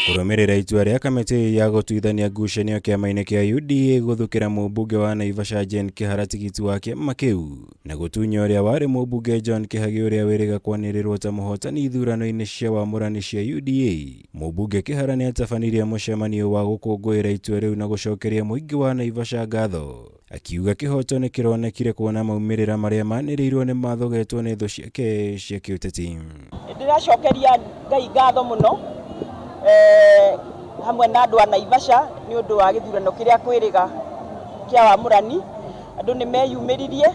Kũrũmĩrĩra itua rĩa kamĩtĩ ya gũtuithania ngucanio kĩama-inĩ kĩa UDA gũthukĩra mũmbunge wa Naivasha Jane Kĩhara tigiti wa kĩama kĩu na gũtunya ũrĩa warĩ mũmbunge John Kĩhagĩ ũrĩa wĩrĩga kwanĩrĩrwo ta mũhotani ithurano-inĩ cia wamũrani cia UDA. Mũmbunge Kĩhara nĩatabanirie mũcemanio wa gũkũngũĩra itua rĩu na gũcokeria mũingĩ wa Naivasha ngatho, akiuga kĩhoto nĩkĩronekire kuona maumĩrĩra marĩa manĩrĩirwo nĩmathogetwo nĩ thũ ciake cia kĩũteti. Ndĩracokeria Ngai ngatho mũno hamwe na andũ a Naivasha nĩ ũndũ wa gĩthurano kĩrĩa kwĩrĩga kĩa wamũrani. Andũ nĩ meyumĩririe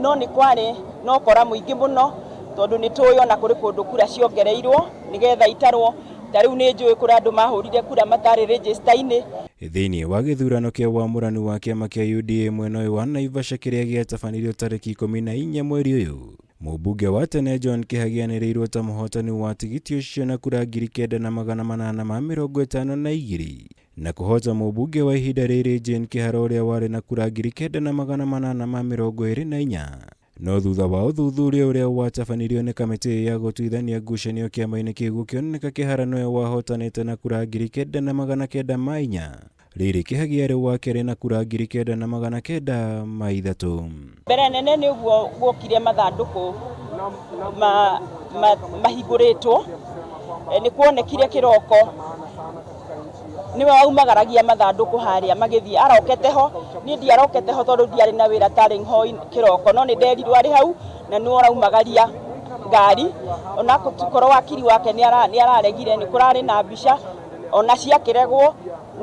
no nĩ kwarĩ na ũkora mũingĩ mũno tondũ nĩ tũĩ ona kũrĩ kũndũ kura ciongereirwo nĩgetha itarwo. Ta rĩu nĩ njũĩ kũrĩ andũ mahũrire kura matarĩ register-inĩ. Thĩinĩ wa gĩthurano kĩa wamũrani wa kĩama kĩa UDA mwena ũyũ wa Naivasha kĩrĩa gĩatabanirio tarĩki 14 mweri ũyũ, mũmbunge wa tene John Kĩhagi anĩrĩirwo ta mũhotani wa tigiti ũcio na kura 9852 na kũhota mũmbunge wa ihinda rĩrĩ Jane Kĩhara ũrĩa warĩ na kura 9824. No thutha wa ũthuthuria ũrĩa watabanirio nĩ kamĩtĩ ya gũtuithania ngucanio kĩama-inĩ kĩu gũkĩoneka Kĩhara nĩwe wahotanĩte na kura 9904. Rĩrĩ Kĩhagi arĩ wa kerĩ na kura 9903. Mbere nene nĩ ũguo guokire mathandũkũ mahingũrĩtwo, nĩ kuonekire kĩroko nĩwe waumagaragia mathandũkũ harĩa magĩthiĩ arokete ho. Niĩ ndiarokete ho tondũ ndiarĩ na wĩra tarĩ hoi kĩroko, no nĩ nderirwo arĩ hau na nĩwe ũraumagaria ngari. Ona korwo wakiri wake nĩ araregire, nĩ kũrarĩ na mbica ona ciakĩregwo,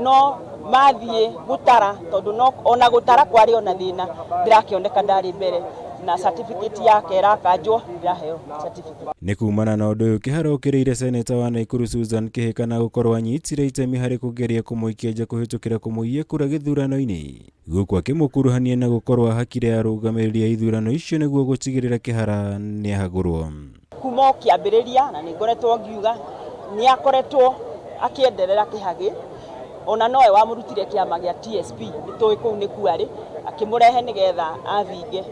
no mathiĩ gũtara tondũ no ona gũtara kwarĩ ona thĩna, ndĩrakĩoneka ndarĩ mbere na certificate yake ĩrakanjwo, ndĩraheo certificate. Nĩ kumana na ũndũ ũyũ Kĩhara ũkĩrĩire seneta wa Naikuru Susan Kĩhĩka na gũkorwo anyitire itemi harĩ kũgeria kũmũikia nja kũhĩtũkĩra kũmũiya kura gĩthurano-inĩ, gũkũ akĩmũkuruhania na gũkorwo ahakire arũgamĩrĩri a ithurano icio nĩguo gũtigĩrĩra Kĩhara nĩahagũrwo. Kuma o kĩambĩrĩria, na nĩ ngoretwo ngiuga, nĩ akoretwo akĩenderera Kĩhagĩ, ona nowe wamũrutire kĩama gĩa TSP, nĩ tũĩ kũu nĩkuo arĩ, akĩmũrehe nĩgetha athinge.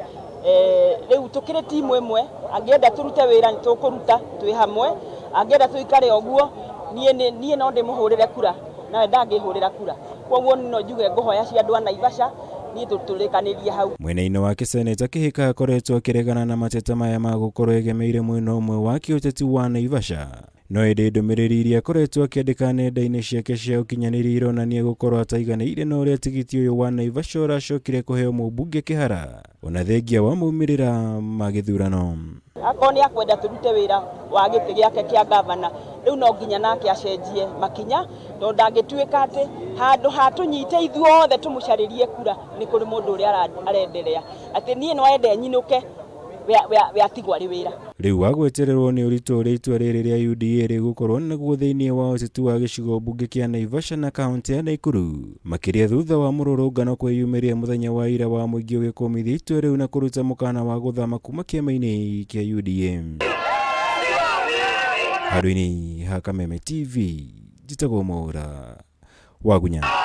Rĩu tũkĩrĩ timu ĩmwe, angĩenda tũrute wĩra nĩ tũkũruta twĩ hamwe, angĩenda tũikare ũguo, niĩ no ndĩmũhũrĩre kura, nawe ndangĩhũrĩra kura. Koguo no njuge ngũhoya cia andũ a Naivasha, niĩ tũtũrĩkanĩrie hau. Mwena-inĩ wake seneta Kĩhĩka akoretwo akĩregana na mateta maya ma gũkorwo egemeire mwena ũmwe wa kĩũteti wa Naivasha. No ĩndĩ ndũmĩrĩri iria akoretwo akĩandĩka nenda-inĩ ciake cia ũkinyanĩria ironania gũkorwo ataiganĩire na ũrĩa tigiti ũyũ wa Naivasha ũracokire kũheo mũmbunge Kĩhara ona thengia wa maumĩrĩra ma gĩthurano. Akorwo nĩ akwenda tũrute wĩra wa gĩtĩ gĩake kĩa gavana, rĩu no nginya nake acenjie makinya, tondũ ndangĩtuĩka atĩ handũ ha tũnyite ithuothe tũmũcarĩrie kura nĩ kũrĩ mũndũ ũrĩa arenderea atĩ niĩ no ende nyinũke we atigwo arĩ wĩra. Rĩu wa gwetererwo nĩ ũritũ ũrĩa itua rĩrĩ rĩa UDA rĩgũkorwo naguo thĩinĩ wa ũteti wa gĩcigo mbunge kĩa Naivasha na kaũntĩ ya Naikuru, makĩria thutha wa mũrũrũngano kwĩyumĩria mũthenya wa ira wa mũingĩ ũgĩkũmithia itua rĩu na kũruta mũkana wa gũthama kuma kĩama-inĩ kĩa UDA. Handũ-inĩ ha Kameme TV, njĩtagwo Mwaũra Wagunya.